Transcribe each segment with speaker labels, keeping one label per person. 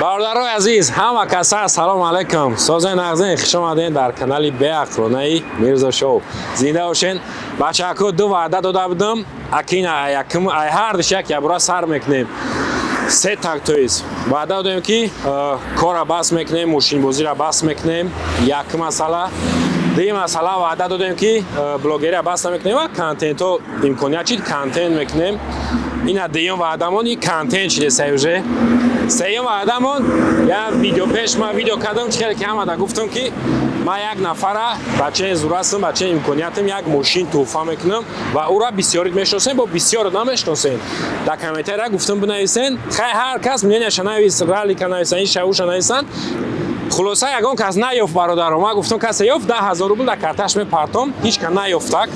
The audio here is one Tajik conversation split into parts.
Speaker 1: Бародарои азиз, ҳама каса ассалому алайкум. Созен, нағзен, хуш омаден дар канали беақлонаи Мирзо Шоу. Зинда бошен. Бачако, ду ваъда дода будам. Акина якум ай ҳар як ябура сар мекунем. Се тактоиз. Ваъда додем, ки кора бас мекунем, мошинбозиро бас мекунем. Як масъала. Дуюм масъала, ваъда додем, ки блогерия бас намекунем ва контентҳо имконият чид, контент мекунем. Ина дуюм ваъдамон и контент чидесай уже. Сеюм ваъдамон, як видео пеш ма видео кардам, чӣ хеле ки ҳамада гуфтам, ки ман як нафара, бачаи зурастам, бачаи имкониятам, як мошин тӯҳфа мекунам ва ӯра бисёрит мешиносем, бо бисёр намешиносем. Дар комментария гуфтам, бинависен. Хай, ҳар кас мненияша навис, ралика нависан, иша уша нависан. Хулоса, ягон кас наёфт, бародаро. Ман гуфтам, касе ёфт, 10 000 рубл дар карташ мепартом. Ҳеҷ кас наёфтак.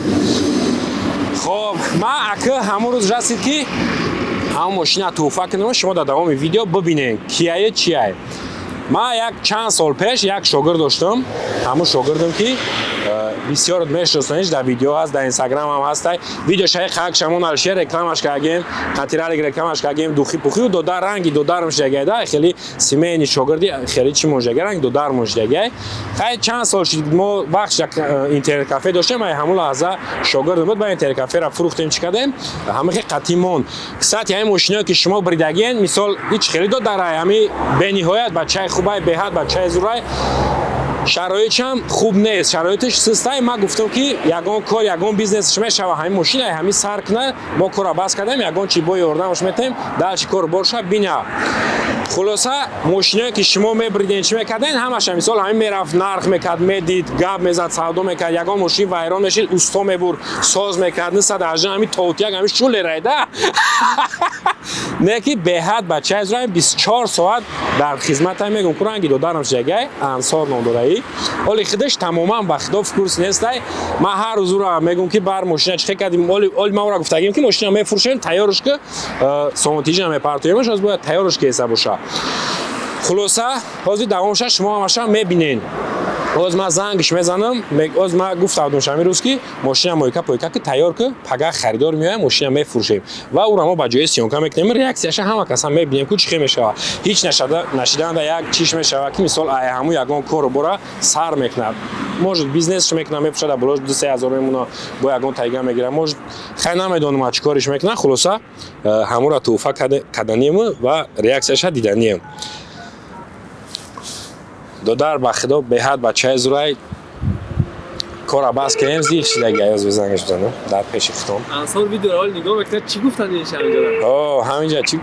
Speaker 1: Хоб, ман ака ҳамон рӯз расид, ки ҳамон мошина тӯҳфа кунам. Шумо дар давоми видео бибинед, кияе, чияе. Ман як чанд сол пеш як шогирд доштам. Ҳамон шогирдам, ки бисёр мешиносаниш, дар видео ҳаст, дар Инстаграм ҳам ҳастай видеошаи қак шамон алшер рекламаш кардем, қатиралик рекламаш кардем, духи пухи додар ранги додарм шудагай, хеле семейный шогирди, хеле чӣ моншудагай, ранги додар моншудагай. Хай, чанд сол шуд, мо вақт интернет кафе доштем. Ай ҳамон лаҳза шогирдам буд, ба интернет кафера фурӯхтем, чӣ кардем, ҳама хе қатӣ монд. Кстати, ҳамин мошиное, ки шумо бридагиен, мисол, ҳеҷ хеле додарай, ҳами бениҳоят бачаи хубай, беҳад бачаи зурай, шароитшам хуб нест, шароиташ систай. Ман гуфтам, ки ягон кор, ягон бизнесш мешава, ҳамин мошина ҳамин сар куна. Мо кора бас кардем, ягон чи бо ёрдамаш метем, дальше кор боша бина. Хулоса, мошиное, ки шумо мебриден, чӣ мекарден, ҳамаша, мисол, ҳамин мерафт, нарх мекард, медид, гап мезад, савдо мекард. Ягон мошин вайрон мешид, усто мебурд, соз мекард. Нисад ажа ҳамин тоутияк, ҳамин шулерайда не, ки беҳад бачаи зура, 24 соат дар хизмата. Мегум ку, ранги додарам шудагай, Ансор ном дораи. Оли худаш тамоман ба худо в курс нестай. Ман ҳар рӯз ура мегум, ки бар мошина чӣ кардим. Оли ман ура гуфтагим, ки мошина мефурӯшем, тайёрш ки сомонтиҷа мепартоемаш, оз бояд тайёрш ки эса боша. Хулоса, ҳозир давомша шумо ҳамаша мебинен. Ҳоз ман зангш мезанам. Ҳоз ман гуфта будам ҳамин рӯз, ки мошина мойка пойка ки тайёр ки, пага харидор меоям, мошина мефурӯшем ва ӯра мо ба ҷои съёмка мекунем. Реаксияша ҳама каса мебинем, ку чӣ хел мешава. Ҳеҷ нашиданда як чиш мешава, ки мисол, ай ҳамун ягон кору бора сар мекунад, может, бизнесш мекунад, мефурӯшад, болош 2-3 ҳазор мемона, бо ягон тайга мегирад, может. Хай, намедонам, чӣ кориш мекунад. Хулоса, ҳамура тӯҳфа карданием ва реаксияша диданием. Додар, ба худо, беҳад бачаи зурай. Кора бас кардем, зиқ шидаги. Аёз безангаш бизанам дар пеши худом.
Speaker 2: Ансор видеоро ҳол нигоҳ мекунад, чӣ гуфтанд ин ҳаминҷода?
Speaker 1: О, ҳаминҷа чӣ?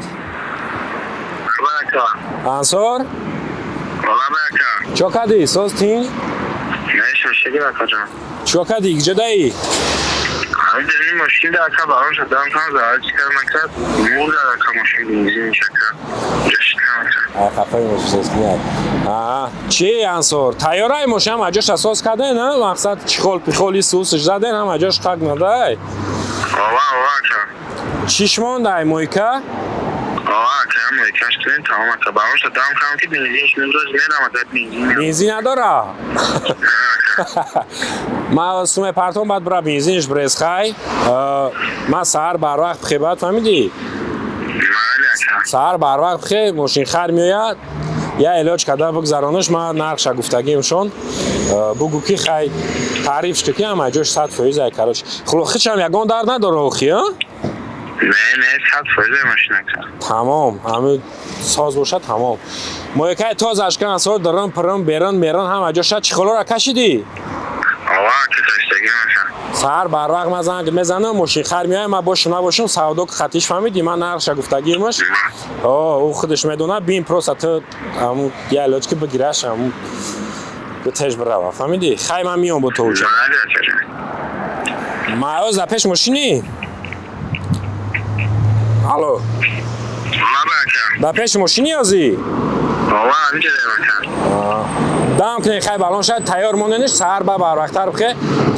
Speaker 1: Ансор, чо кардӣ, соз тин? Чо кардӣ, куҷодаӣ?
Speaker 3: Мошин ака барон шудам, кам зарар чӣ кар накард, мурд ака, мошин бензин шака.
Speaker 1: Қафаи мошин. Чи, Ансор, тайёрай мошин? Ҳама ҷоша соз карден, мақсад, чехол пихоли сусш заден, ҳама ҷош қак надай?
Speaker 3: Ова, ова, ака.
Speaker 1: Чиш мондай, мойка?
Speaker 3: Ова, ака, мойкаш кунем, тамом, ака. Барон шудам кам, ки бензинш мебурад, мерам, ака, бензин.
Speaker 1: Бензин надора? Ман суме партом, баъд бира бензинш брез. Хай, ман саҳар барвақт бихе, баъд фаҳмидӣ?
Speaker 3: Майли, ака.
Speaker 1: Саҳар барвақт бихе, мошинхар меояд, я илоҷ карда бигзаронаш. Ман нархша гуфтагимшон, бугӯ, ки хай, таърифш ки ҳама ҷош 100% ай. Короче, хулохичам ягон дард надора охи, а?
Speaker 3: Не, не, 100% мошин, ака.
Speaker 1: Тамом, ҳами соз бошад, тамом. Моякаи тозаш кан соз, дурун пурун, берун мерун, ҳама ҷоша. Чехолора кашидӣ?
Speaker 3: Ова, ака, каштагим, ака.
Speaker 1: Саҳар барвақт ман занг мезанам, мошинхар меоям. Ман бошум, набошум, савдо хатиш, фаҳмидӣ? Ман нархша гуфтагимаш, ӯ худаш медонад. Бин, просто ту ҳамун я илоҷ ки бигираш, ҳамун теж бирава, фаҳмидӣ? Хай, ман миём бо ту уча.
Speaker 3: Майли, ака.
Speaker 1: Маоз дар пеш мошинӣ? Алло?
Speaker 3: Лаба, ака.
Speaker 1: Дар пеши мошинӣ озӣ?
Speaker 3: Ова, ҳаминҷа дем, ака.
Speaker 1: Дам кунед. Хай, балон шад, тайёр монениш. Саҳар ба барвақттар бихе,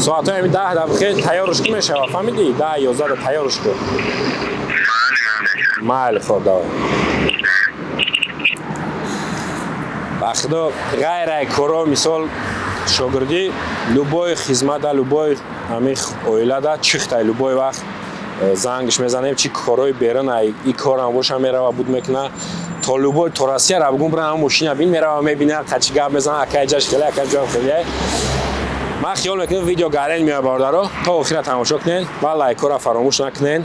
Speaker 1: соатҳои ҳами 10 да бихе, тайёрш ки мешава, фаҳмидӣ? 10, 11 да тайёрш ку.
Speaker 3: Майли, майли, ака.
Speaker 1: Майли, хоб, давай. Ба худо, ғайр ай коро, мисол, шогирдӣ, любой хизмата, любой ҳамин оилада чихтай, любой вақт зангш мезанем, чи корҳои берун ай и корам боша, мерава, буд мекуна. То любой, то Россия ра бугум бирам, мошина бин, меравам, мебинам, қачи гап мезанам, акай ҷаш хеле, акай ҷам хеле. Ман хиёл мекунам, видео гарен меояд. Бародаро, то охира тамошо кунен ва лайкҳоро фаромӯш накунен,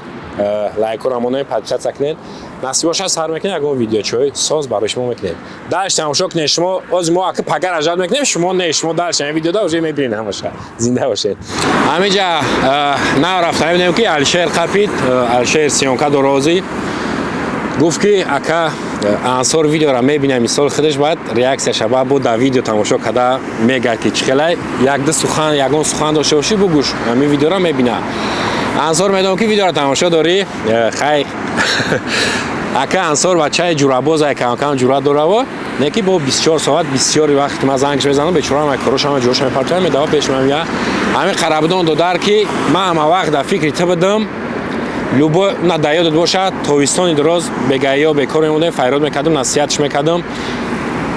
Speaker 1: лайкҳоро монен, подписаться кунен. Насиб бошад, сар мекунем, ягон видеочои соз барои шумо мекунем. Дальше тамошо кунед шумо. Ози мо ака пагар ажад мекунем, шумо не, шумо дальше ҳамин видеода уже мебинед ҳамаша. Зинда бошед. Ҳаминҷа нав рафта мебинем, ки Алишер қапид. Алишер съёмка дорозӣ гуфт, ки ака Ансор видеора мебинам, мисол худаш баъд реаксияша баъд бо дар видео тамошо карда мегӯяд, ки чӣ хелай. Якду сухан, ягон сухан дошта бошӣ, бугӯш. Ҳамин видеора мебина Ансор. Медонам, ки видеора тамошо дорӣ. Хай, ака Ансор бачаи ҷурабозай, камкам ҷурат дораво, не ки бо 24 соат бисёри вақт ки ман зангш мезанам, бечора ма корош ҳама ҷоша мепартоям, медава пеш ман мега. Ҳамин қарабудон, додар, ки ман ҳама вақт дар фикри ту будам. Любой на да ёдат бошад, тобистони дароз бегаё бекор мемондем, файрод мекардам, насиҳатш мекардам.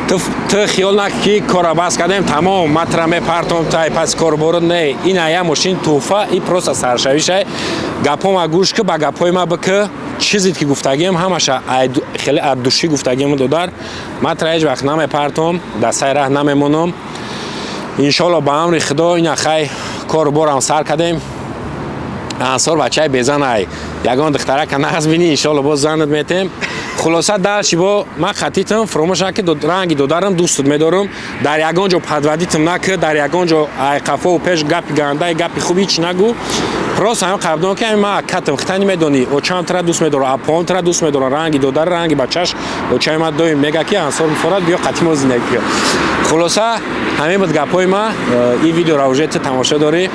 Speaker 1: Ту хиёл нак, ки кора бас кардем, тамом, ман тра мепартом, тай пас кор бород. Не, ин ая мошин тӯҳфа и просто саршавишай. Гапҳома гӯш ки, ба гапҳои ма бикӣ. Чизет ки гуфтагием, ҳамаша хеле от души гуфтагием. Додар, ман тра ҳеҷ вақт намепартом, дар сари раҳ намемонам, иншоалло, ба амри Худо. Ина хай, кору борам сар кардем. Ансор бачаи безанай, ягон духтарака нағз бинӣ, иншоалло, боз занат метем. Хулоса, дальше бо ман хатитам фуромӯш наки, ранги додарам дӯстат медорам. Дар ягон ҷо подводить наки, дар ягон ҷо айқафову пеш гапи гандаи, гапи хуби ҳеч нагӯ. Просто ҳамин қабдон, ки ҳамин ман акатам хитани медонӣ, очам тра дӯст медорам, апоам тра дӯст медорам, ранги додар, ранги бачаш. Очаи ман доим мега, ки Ансор мефорад, биё қатӣ мо зиндагӣ кун. Хулоса, ҳамин буд гапҳои ма. Ин видеоро уже ту тамошо дорӣ,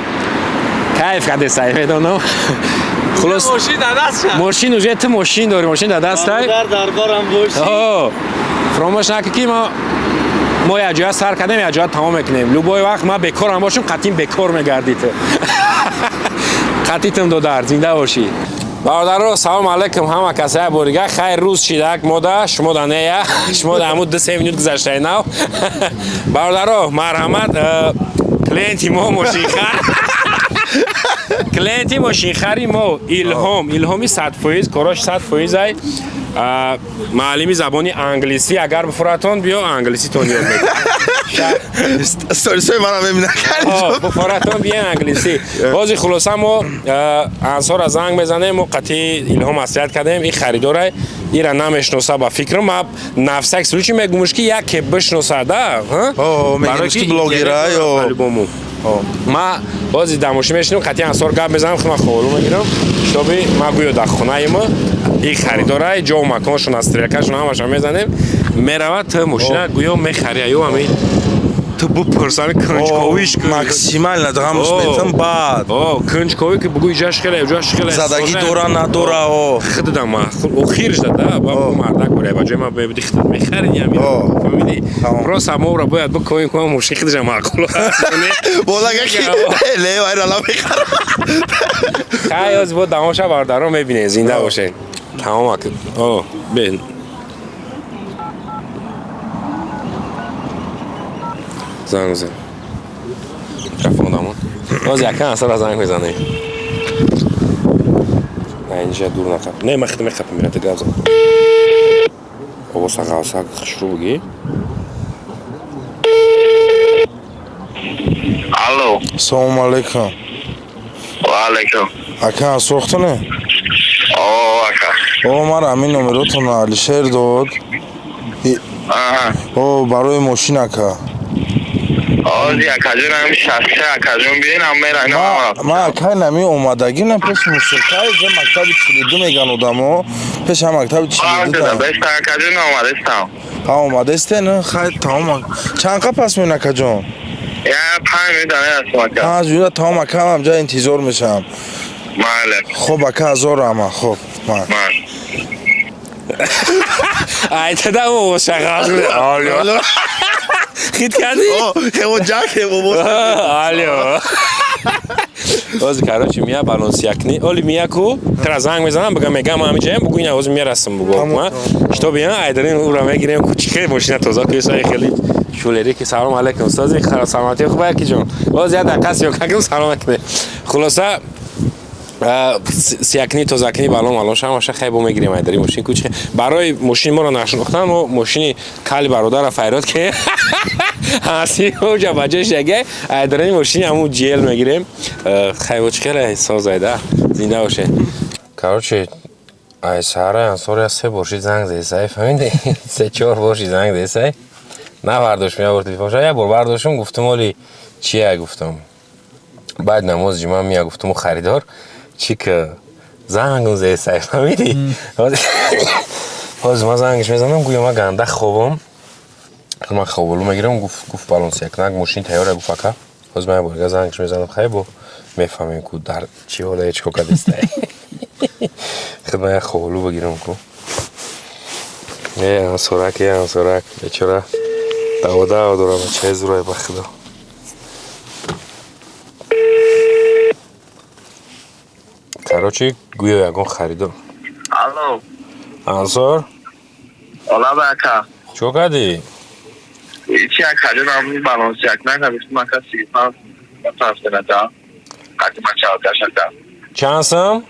Speaker 1: кайф кардесай, медонам. Хулос,
Speaker 2: мошин дар даст шад.
Speaker 1: Мошин уже ту мошин дорӣ, мошин дар дастай.
Speaker 2: Дар дарборам бошӣ.
Speaker 1: Фаромӯш накун, ки мо якҷоя сар кардем, якҷоя тамом мекунем. Любой вақт ман бекорам бошам, қатъин бекор мегардӣ ту. Қатитам, додар, зинда бошӣ. Бародаро, салом алайкум ҳама каса як бор дига. Хайр, рӯз шидак мода, шумо да нея, шумо да ҳамун 2-3 минут гузаштаи нав. Бародаро, марҳамат, клиенти мо мошинхар, клиенти мошинхари мо Илҳом. Илҳоми 100%, корош 100% ай. Маълими забони англисӣ. Агар бифуратон, биё, англиситон ёд медиҳад.
Speaker 4: Сторисои мана мебинад.
Speaker 1: Бифуратон, биё, англисӣ бози. Хулоса, мо Ансора занг мезанем. Мо қатъи Илҳом маслиҳат кардем, ин харидорай, ира намешноса ба фикрам. Ма на всякий случай мегумш, ки яке бишносада.
Speaker 4: Мегӯмш, ки блогера ё
Speaker 1: Любому ма бози дар мошин мешинем, қатъи Ансор гап мезанам, худ ман ховолу мегирам, чтобы ма гӯё дар хонаи мо и харидорай, ҷову маконшон, стрелкашон ҳамаша мезанем. Меравад, ту мошина гӯё мехари, ё ҳамин ту бупурс, ҳамин кунҷковиш.
Speaker 4: Максимально дағамш метам баъд.
Speaker 1: Кунҷковӣ ки бугӯ, иҷаш хеле, иҷаш хеле.
Speaker 4: Задагӣ дора, надора, о.
Speaker 1: Хидда маъқул охирш дада ба мардак боре, ба ҷои ма бебуди, хидат мехари, ҳамин фаҳмидӣ? Просто моро бояд бикоем, ки мошин хидша маъқул.
Speaker 4: Болага ки ле вайрала мехарам.
Speaker 1: Хай, оз бо дамоша, бародаро, мебинед. Зинда бошед. Тамом ак. О, бе занг бизан, микрофон дамон. Боз якам асара занг мезанем. На, инҷа дур нақап. Не, ман хида мехапам, мирата гап зан. Овоза ғавсак хушрӯ бугӣ.
Speaker 3: Алло.
Speaker 4: Салому алайкум.
Speaker 3: Ва алайкум.
Speaker 4: Ака, сохтане?
Speaker 3: О, ака.
Speaker 4: О, ман ҳамин номеротон Алишер дод.
Speaker 3: Аҳа.
Speaker 4: О, барои мошин, ака.
Speaker 3: Ози, акаҷон, ҳам шахси акаҷон биён, ҳам мерам.
Speaker 4: Ман, акай, нами омадагӣ на пеши мусиқай, ҷа мактаби 42 меган одамо, пеш ҳам мактаби 42.
Speaker 3: Беста, акаҷон, омадастам.
Speaker 4: Ҳа, омадастен, хай, тамом. Чанд қа пас меён, акаҷон?
Speaker 3: Я 5 минут мерасам, ака.
Speaker 4: 5 минута, тамом, ака, ҳам ҷа интизор мешавам.
Speaker 3: Майли.
Speaker 4: Хуб, ака, ҳазор раҳмат, хуб.
Speaker 3: Майли.
Speaker 1: Айтада овозша ғавс. Алло. Хит кардӣ?
Speaker 4: Хево ҷак хево боз.
Speaker 1: Алло. Ози, короче, мия баланс якни. Оли мия ку, тра занг мезанам, бигам, мегам, ҳамин ҷаям, бугу, ина ози мерасам, бугу. Чтобы я айдарин ура мегирем, ку чи хеле мошина тоза ку сай хеле шулери ки. Салом алейкум, устози, саломатӣ хуб, яки ҷон. Боз як дақиқа сиё каким, салом кунед. Хулоса, Сиякни тозакни балон малон шамаша хай бо мегирем айдари мошин кучи. Барои мошини моро нашинохтан мо мошини кали бародара файрод ки ҳаси оҷа ба ҷош яге айдарани мошини ҳамун ҷел мегирем. Хай бо чӣ хеле соз айда. Зинда боше. Короче, ай саҳара Ансор я се бор шид занг зесай, фаҳмиди? Се чор бор шид занг зесай. На бардоштум, я бор телефонша, я бор бардоштум, гуфтум оли чия гуфтум. Баъд намози ҷумъа мия гуфтуму харидор чӣ ки зангум зесай, фаҳмиди? Ҳозир ман зангаш мезанам, гӯё ман ганда хобам. Ман хоболу мегирам, гуфт баланс якнак мошин тайёра, гуфт ака. Ҳозир ман як бор зангаш мезанам, хай бо мефаҳмем ку дар чӣ ҳолае чӣ кор кардистай. Худ ман як хоболу бигирам ку. Э, Ансорак, э, Ансорак, бечора. Даво дорам, чай зурай ба худо. Короче, гӯё ягон харидор.
Speaker 3: Алло.
Speaker 1: Ансор?
Speaker 3: Ола ба ака.
Speaker 1: Чӣ кардӣ?
Speaker 3: Чи ака ҷонам баланс як накардем, ака 35 сантиметр. Қати мачалка шада.
Speaker 1: Чанд сум?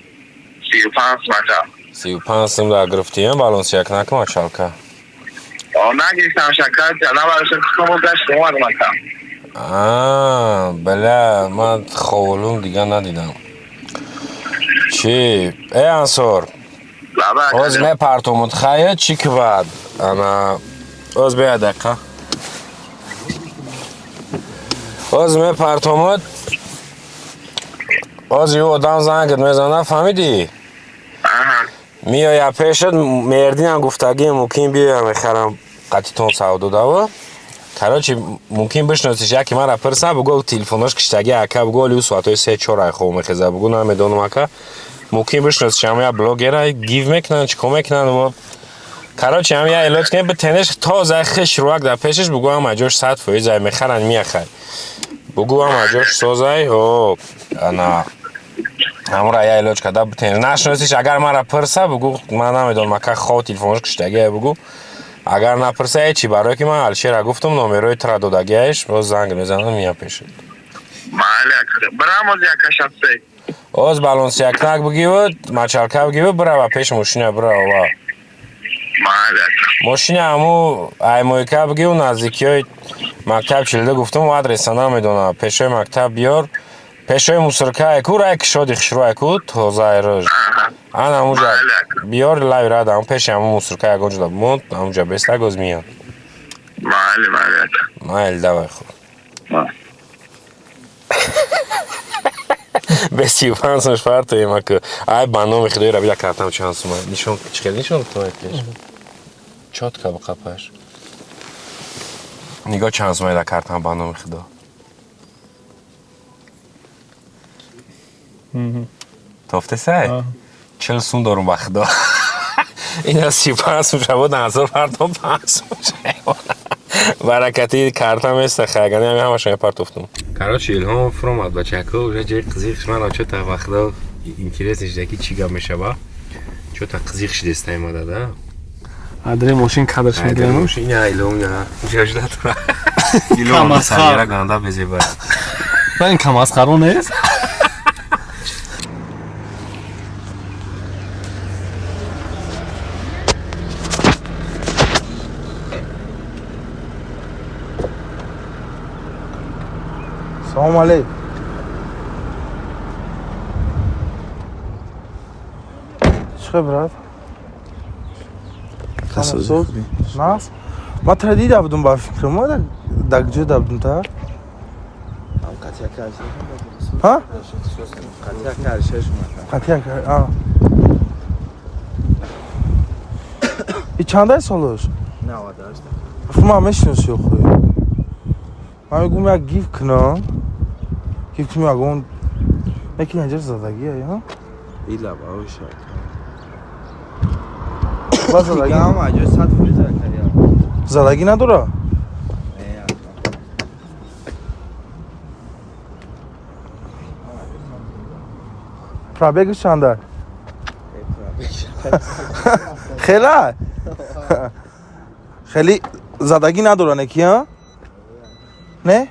Speaker 3: 35 ака.
Speaker 1: 35 сум дар гирифтиям баланс як накун мачалка.
Speaker 3: О, нагирифтам шака, наварашам худам гашт омадам ака.
Speaker 1: Аа, бля, ман ховолум дига надидам. Чӣ? Э, Ансор.
Speaker 3: Лаба ака.
Speaker 1: Оз мепартомуд хая чӣ ки баъд? Ана, оз бия дақиқа. Оз мепартомуд. Оз ю одам зангат мезанад, фаҳмидӣ?
Speaker 3: Аҳа.
Speaker 1: Миёя пешат, мердинам гуфтагӣ, мумкин биёя мехарам қатитон савдо даво. Короче, мумкин бишносиш, яке мара пирса, бугӯ телефонош киштагӣ ака, бугӯ оли ӯ соатҳои 3-4 ай хоб мехеза, бугӯ намедонам ака. Мумкин бишносиш, ҳам я блогера гив мекунанд, чӣ кор мекунанд, во. Короче, ҳам я илоҷ кунем, битенеш тоза хеш руак дар пешаш, бугӯ ҳама ҷош 100% ай мехаранд, меяхай. Бугӯ ҳама ҷош созай, о, ана ҳамура я илоҷ карда битенеш. Нашносиш, агар мара пирса, бугӯ ман намедонам ака, хоб телефонош киштагӣ, бугӯ. Агар напирса, ҳечи, барое ки ман Алишера гуфтум, номерои тура додагиаш, боз занг мезанам, меям пешат.
Speaker 3: Майли ака. Бирам оз яка шатсе.
Speaker 1: Оз баланс якнак бигиву, мачалка бигиву, бирава пеш мошина, бирава ва.
Speaker 3: Майли ака.
Speaker 1: Мошина ҳаму аймойка бигиву, наздикиҳои мактаб чилда гуфтум, адреса намедонам. Пешои мактаб биёр, пешои мусорка айку, рай кишоди хушрӯ айку, тоза айрӯж.
Speaker 3: Аҳа.
Speaker 1: Ана ҳамунҷа
Speaker 3: Майли ака.
Speaker 1: биёр, лави рад, ҳамун пеши ҳамун мусорка ягон ҷода монд, ҳамунҷа бестаг оз меяд.
Speaker 3: Майли, майли ака.
Speaker 1: Майли, давай хуб.
Speaker 3: Майли.
Speaker 1: Бе 35 сумаш фартоем аку. Ай ба номи худои рабида картам чанд сума. Нишон чӣ хел нишон кунад пеш. Чётко бақапаш. Нигоҳ чанд сума да картам ба номи худо. Тофтесай? 40 сум дорум ба худо. Ина 35 сум шабод ансор фартом 5 сум шабод. Баракати картам еста хайгани ҳами ҳамашон партофтум. Короче, Илҳом фуромад бачако, уже ҷои қизиқ ман чо-то ба худо интересно шуда ки чӣ гап мешава. Чо-то қизиқ шудеста имада, да?
Speaker 2: Адре мошин кадрш мегирем.
Speaker 1: Ина Илҳом ина. Ҷожда тура. Илҳом
Speaker 2: Камасхар.
Speaker 1: сарира ганда безеба.
Speaker 2: Ман ин камасхаро нест.
Speaker 4: Салом алейкум. Чӣ брат? Нас? Ман тра дида будум ба фикрам, мо да куҷо да будум та? Ҳа? Қатия а. И чандай солош? 98. Ман мешиносӣ хуй. Ман мегӯм як гиф кунам. Гиф кунам ягон Неки инҷа задагӣ ё?
Speaker 5: Ила баоша.
Speaker 4: Ба задагӣ.
Speaker 5: Гама ҷо 100% кария.
Speaker 4: Задагӣ надора?
Speaker 5: Не.
Speaker 4: Пробегаш чанда? Хела? Хеле задагӣ надора неки, а? Не?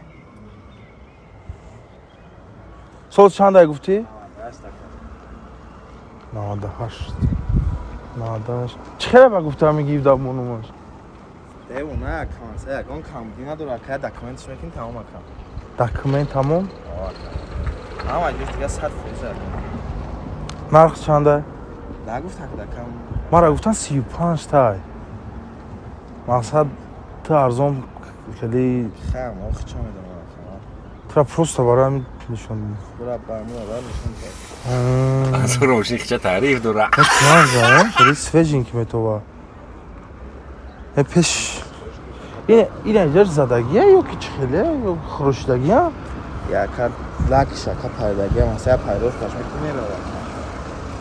Speaker 4: Сол чанда гуфтӣ? 98. 98. Чӣ хеле ба гуфта мегӣ да монумаш?
Speaker 5: Девона ака, маса ягон камбудӣ надора ака, документш мекунӣ тамом ака.
Speaker 4: Документ тамом?
Speaker 5: Ҳама ҷош дига 100% ака.
Speaker 4: Нарх чанда?
Speaker 5: Нагуфт ака дакам.
Speaker 4: Мара гуфтан 35 тай. Мақсад ту арзон хеле
Speaker 5: Хам, охи чо медонам ака.
Speaker 4: тура просто барои ҳамин нишон додам.
Speaker 5: Бура ба мура бар нишон дод.
Speaker 1: Ансор мошин хича таъриф дора.
Speaker 4: Хеле свеженький метова. Э пеш ин ин инҷа задагия ё ки чӣ хеле ё хӯрошидагия?
Speaker 5: Яка лакш ака пайдагия, маса пайровкаш мекунӣ мерава.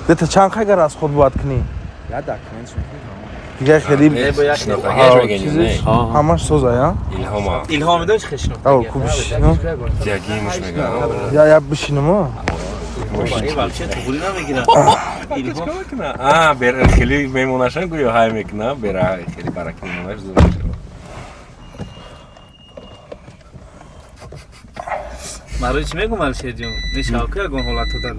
Speaker 4: Дета чанд қагар аз худ бояд кунӣ?
Speaker 5: Я документш мекунӣ тамом.
Speaker 4: Дигар хеле
Speaker 1: Шинохтагиаш мегӯ, не?
Speaker 4: ҳамаш созая?
Speaker 1: Илҳома.
Speaker 2: Илҳом медонӣ чӣ хешно?
Speaker 4: Ав кубиш.
Speaker 1: Ягимуш мега.
Speaker 4: Я я бишинам.
Speaker 2: Ин вообще туғри намегирад. Илҳом
Speaker 1: А, бер хеле мемонашан гӯё ҳай мекуна, бера хеле бараки мемонаш зур мешава.
Speaker 2: Барои чӣ мегӯм Алишерҷон? Мешава ки ягон ҳолато дар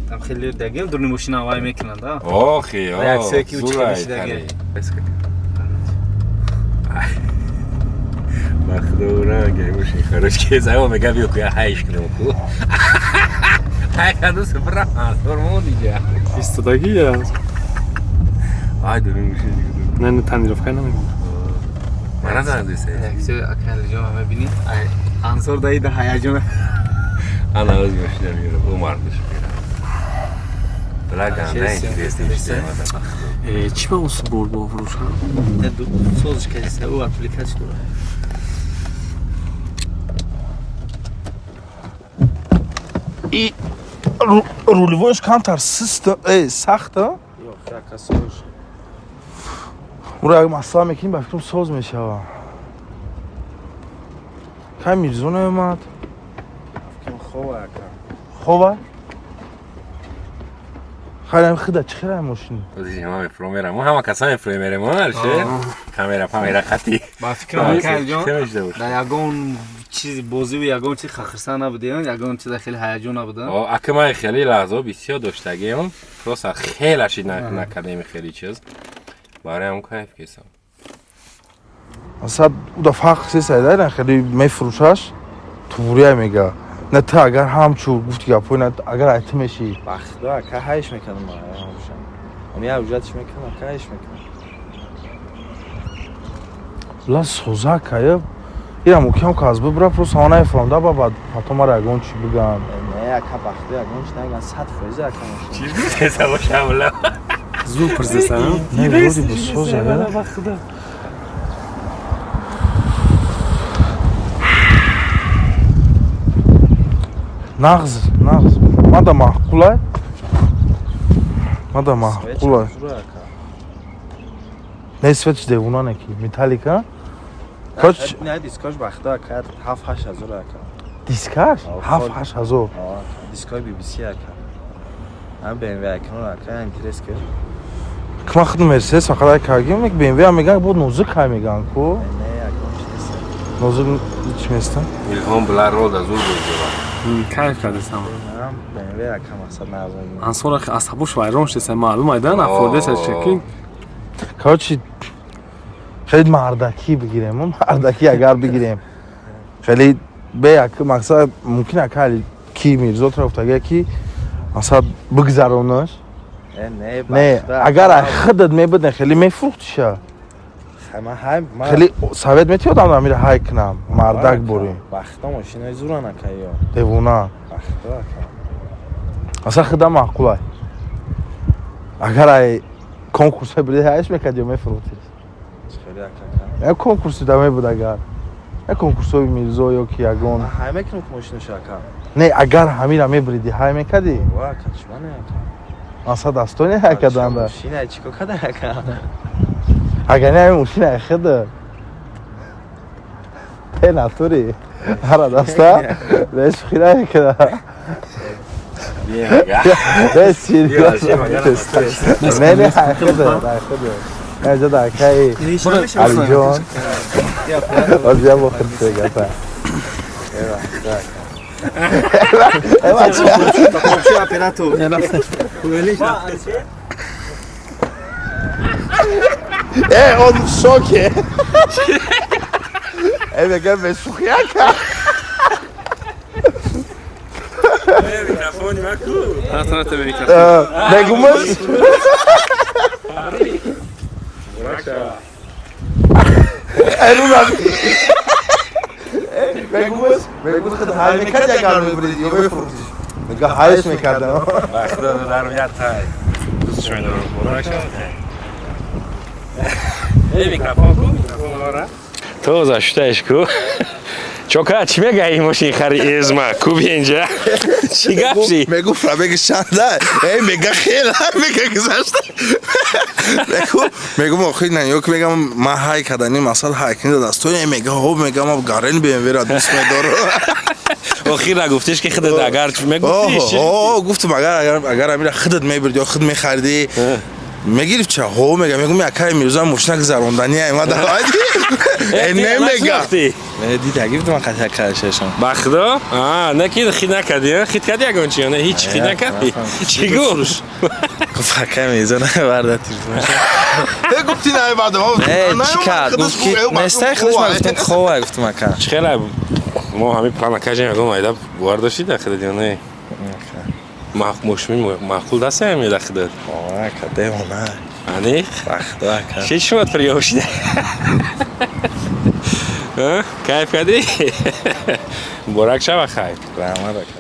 Speaker 2: там хеле дагим дуруни мошина вай мекунанд, а?
Speaker 1: Охи, о.
Speaker 2: Реаксия ки
Speaker 1: зурай,
Speaker 2: учи
Speaker 1: тари. Бахдора, гаймуши хорош ке заво мега биё куя ҳайш кунам ку. Ҳай каду супра, ансор диҷа.
Speaker 2: Истодаги я?
Speaker 1: Ай дуруни мошин дига.
Speaker 2: Не, не, тонировка намегӯм.
Speaker 1: Мана занг десе.
Speaker 2: Реаксия ака Алиҷон мебинӣ? Ансор даида ҳаяҷон.
Speaker 1: Ана оз мошина меёрам, Умар диш меёрам. Бла ганда интересный шуда.
Speaker 2: Чӣ ба он субор бо фурӯшам? Созиш кардиса, ӯ аппликатсия дорад.
Speaker 4: И рулевош камтар систа, э сахта.
Speaker 5: Ёх, ака сош.
Speaker 4: Ура як масъала мекунӣ ба фикрам соз мешава. Кай Мирзо наомад?
Speaker 5: Фикрам хова ака.
Speaker 4: Хова? Хайрам хида чӣ хеле мошин?
Speaker 1: Ози ҳама мефромерам. Мо ҳама каса мефромерем, о, Алишер? Камера памера хати.
Speaker 2: Ба фикрам ака Алиҷон
Speaker 1: Чӣ мешуда бош?
Speaker 2: дар ягон чизи бозиву ягон чиз хахирсан набудем, ягон чиза хеле ҳаяҷон набудам.
Speaker 1: О, ака ман хеле лаҳзаҳо бисёр доштагиам. Просто хеле шид накардем хеле чиз. Барои ҳам кайф кесам.
Speaker 4: Масалан, уда фарқ сесайда, хеле мефурӯшаш, тубурия мега. На ту агар ҳамчу гуфти гапҳои на агар ай ту мешӣ.
Speaker 5: Бахдо ака ҳайш мекардам ман ҳамшам. Ами я ҳуҷҷатш мекунам, ака ҳайш мекунам.
Speaker 4: Ла соза кая. Ира мукям ка аз бибра просто ҳама нафаҳмда ба баъд потом мара ягон чӣ биган.
Speaker 5: Не, ака бахдо ягон чӣ наган 100% ака мошин.
Speaker 1: Чиз гуфтеса бошам ла.
Speaker 2: Зур пурсиса,
Speaker 4: Не, вроде бы соза, я. Нағз, нағз. Мада маъқулай? Мада маъқулай.
Speaker 5: Зур ака.
Speaker 4: Не светш девона неки, металлика. Коч
Speaker 5: Не, дискош бахдо ака 7-8 ҳазор ака.
Speaker 4: дискаш
Speaker 5: Ав,
Speaker 4: 7-8 ҳазор.
Speaker 5: О, ака, дискои BBC ака. Ам BMW акнун ака интерес ки.
Speaker 4: Кма худ Мерседес фақат ай кагим, як BMW ҳам меган, бо нозук ҳай меган ку.
Speaker 5: Не, ягон чӣ нест.
Speaker 4: Нозук чӣ места?
Speaker 1: Илҳом бла рол да зур буд.
Speaker 2: Кайф кардесам.
Speaker 5: Ам BMW ака мақсад нағз мебинам.
Speaker 2: Ансор асабош вайрон шудеса, маълум айдан афордеса чеки.
Speaker 4: Короче, хеле мардакӣ бигирем, мардакӣ агар бигирем. Хеле бе як мақсад мумкин ака али ки Мирзо трафтага ки мақсад бигзаронаш.
Speaker 5: Э, не,
Speaker 4: Не,
Speaker 5: бахдо
Speaker 4: агар ай худат мебуден хеле мефурӯхтиша.
Speaker 5: Ма ҳай ма
Speaker 4: Хеле совет метиёдам амира ҳай кунам, мардак бурем.
Speaker 5: Бахдо мошинои зуран ака ё.
Speaker 4: Девона.
Speaker 5: Бахдо ака.
Speaker 4: Масалан худам маъқулай. Агар ай конкурс мебуди ҳайш мекард ё мефурӯхтиш?
Speaker 5: Хеле ака ака.
Speaker 4: Як конкурси да мебуд агар. Як конкурсҳои Мирзо ё ки ягон.
Speaker 5: Ман ҳай мекунам ки мошинош ака.
Speaker 4: Не, агар ҳамира мебуриди ҳай мекардӣ?
Speaker 5: Ва ака чӣ мане ака?
Speaker 4: Масалан дастони ҳай карданда.
Speaker 5: Мошина чӣ кор карда ака?
Speaker 4: Агар не ҳамин мошина ай худа. Те натури. Ҳара даста. Не шӯхӣ намекунам. Не, серьёзно. Не, не, ай худа, ай худа. Не, ҷода акаи Алиҷон. Ҳозир я бо худ гапа.
Speaker 5: Э, бахдо ака.
Speaker 2: Оператор.
Speaker 5: Он в шоке. Мега бешухи ака.
Speaker 1: Микрофони маку.
Speaker 5: Мегумаш. Мегумаш, мегум худ ҳай мекард ягар мебурид ё мефурӯхтиш. Мега ҳайш мекардам.
Speaker 1: Ба худо дарум як тай. Дӯстш медорам. Муборак шавад. Эй, микрофон ку, микрофон ора. Тоза шутаеш ку. Чока, чӣ мегаи мошин хари эзма? Ку бинҷа. Чӣ гап ши?
Speaker 5: Мегу пробеги чанда? Эй, мега хела, мега гузашта. Мегу охир на ёк мегам ма ҳай кардани масал ҳай кини даст. Эй, мега хоб мега ма гарен BMW ра дӯст медорам.
Speaker 1: Охир нагуфтиш ки худат агар мегуфтиш?
Speaker 4: О, гуфтам агар агар амира худат мебурд ё худ мехаридӣ мегирифт ча? Ҳо мега, мегум якай мирза мошина гузарондани ай ма давай. Э, не мега.
Speaker 5: Дида гирифтам қатъ кардашам.
Speaker 1: Ба худо? А, не ки хит накардӣ, хит кардӣ ягон чи? Не, ҳеч хит накардӣ. Чӣ гуфт?
Speaker 5: Гуфт акай мирза наварда телефон.
Speaker 4: Э, гуфти наварда.
Speaker 5: Э, чӣ кард? Гуфт ки нестай худаш ма гуфтам хова гуфтам ака.
Speaker 1: Чӣ хела мо ҳамин план кажем ягон майда бовар доштӣ дар худат ё не? Мошини маъқул дастаям ё дар худат?
Speaker 5: Ака, девона.
Speaker 1: Аниқ?
Speaker 5: Ба худо ака.
Speaker 1: Чӣ шуд приём шида? Кайф кардӣ? Муборак шава хайр.
Speaker 5: Раҳмат ака.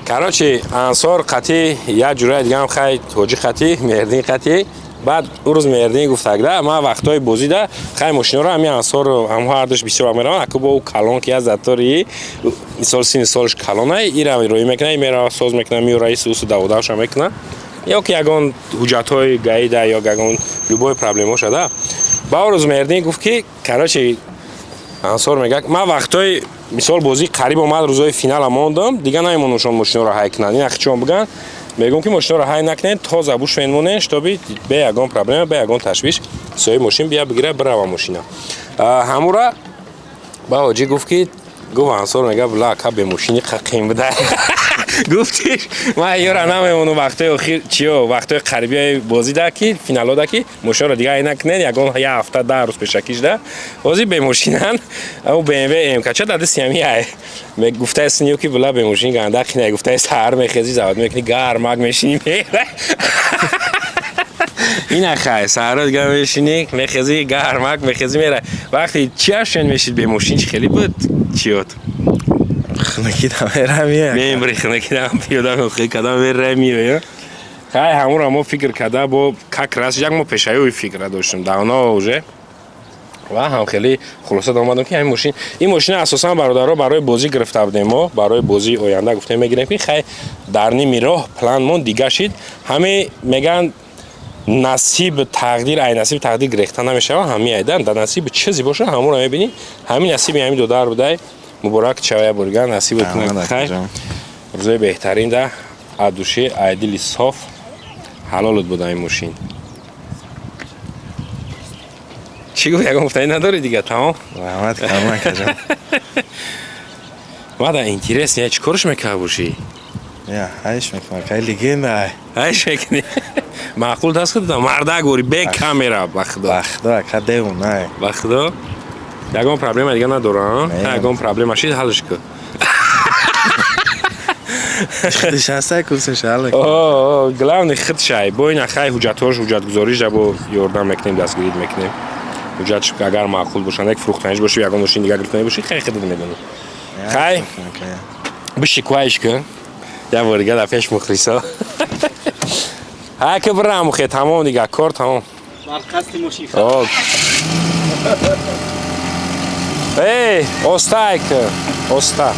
Speaker 1: Короче, Ансор қатӣ як ҷураи дигаам хай тоҷи қатӣ, Меҳрдин қатӣ. Баъд ӯ рӯз Меҳрдин гуфтагда, ман вақтҳои бозида хай мошиноро ҳамин Ансор ҳамҳо ҳардуш бисёр мераванд, аку бо ӯ калон ки аз затори мисол сини солш калонай, ира роӣ мекунад, и мерава соз мекунад, меёра ис усу даводаша мекунад. Ё ки ягон ҳуҷҷатҳои гаида ё ягон любой проблемо шада. Ба ӯ рӯз Меҳрдин гуфт ки короче Ансор мегӯяд, ман вақтҳои мисол бозӣ қариб омад рӯзҳои финала мондам, дигар намемонам мошиноро ҳай кунанд. Ин ахчон биган, мегӯм ки мошиноро ҳай накунед, тоза бушвен монен, штоби бе ягон проблема, бе ягон ташвиш соҳиби мошин бия бигира бирава мошина. Ҳамура ба ҳоҷӣ гуфт ки гуфт Ансор мега бла ака бе мошини қақим буда. Гуфтиш ман ёра намемонам вақтҳои охир чиё вақтҳои қарибиҳои бозида ки финалода ки мошиноро дигар ҳай накунед, ягон як ҳафта 10 рӯз пешакишда ҳозир бемошинан. Ӯ BMW МК ча дади сиами ай гуфтаи синё ки бла бемошин ганда қина гуфтаи саҳар мехези завод мекунӣ гармак мешинӣ мера. Ина хай саҳаро дигар мешинӣ мехези гармак мехези мера. Вақти чи ашен мешид бемошин чи хеле буд чиёт?
Speaker 5: Хунакидам мерам.
Speaker 1: Мембри хунакидам пиёда хе кадам мерам ё. Хай ҳамура мо фикр карда бо как раз як мо пешаёи фикра доштем давно уже. Ва ҳам хеле хулоса омадам ки ҳамин мошин, ин мошина асосан бародаро барои бозӣ гирифта будем мо, барои бозии оянда гуфтем мегирем ки хай дар ними роҳ планмон дига шид. Ҳаме мегӯянд насиб тақдир, ай насиб тақдир гирехта намешавад, ҳами айдан дар насиби чизе боша ҳамура мебинӣ. Ҳамин насиби ҳамин додар будай. Муборак чавая бурган, насиб кунад хай. Рӯзои беҳтарин да аз души, ай дили соф ҳалолат буда ин мошин. Чӣ гуфт ягон гуфтанӣ надорӣ дига тамом?
Speaker 5: Раҳмат калон акаҷон.
Speaker 1: Мада интерес не чӣ корш мекард бошӣ?
Speaker 5: Я, ҳайш мекунам, кай легенда ай.
Speaker 1: Ҳайш мекунӣ? Маъқул даст худат мардак гори бе камера ба худо.
Speaker 5: Ба худо ака девона ай.
Speaker 1: Ба худо? Ягон проблема дига надорам, ягон проблема шид ҳалш кун.
Speaker 5: Худаш ҳастай курсаш ҳал
Speaker 1: кун. О, главный худшай. Бо ин хай ҳуҷҷатҳош ҳуҷҷатгузориш бо ёрдам мекунем, дастгирӣ мекунем. Ҳуҷҷатш агар маъқул бошанд, як фурӯхтаниш боши, ягон мошин дига гирифтанӣ боши, хай худат медонӣ. Хай биши куайш кун. Як бор дига дар пеш мухлисо. Ҳай ки бирам хе тамом дига кор тамом.
Speaker 2: Маркази мошин.
Speaker 1: Эй, оста айка, оста.